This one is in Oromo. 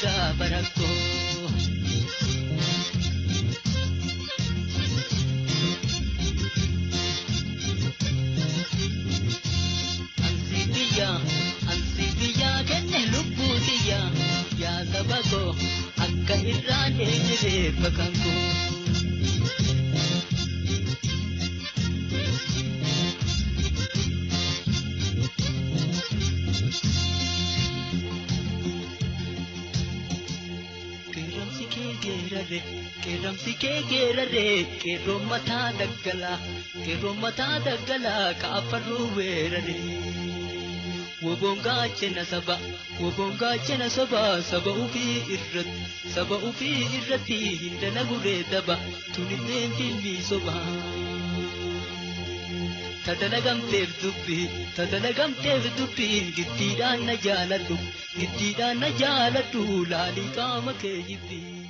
gaafa rakkoo. Ansi biyya, ansi biyya kenne lubbuu tiyya, yaa saba koo akka irraan eenyiree bakkan koo. Qeerransi kee geerarre, qeerransi kee geerarre, qeerroon mataa daggalaa, qeerroon mataa daggalaa kaafarruu weerarre. Woboon gaachana saba, woboon gaachana saba, saba ufii irratti, saba ufii irratti hin dalaguree daba, tunilleen filmii sobaa. Tadalagamteef dubbii, tadalagamteef dubbiin giddiidhaan na jaaladhu, giddiidhaan na jaaladhu, laalii qaama kee jibbii.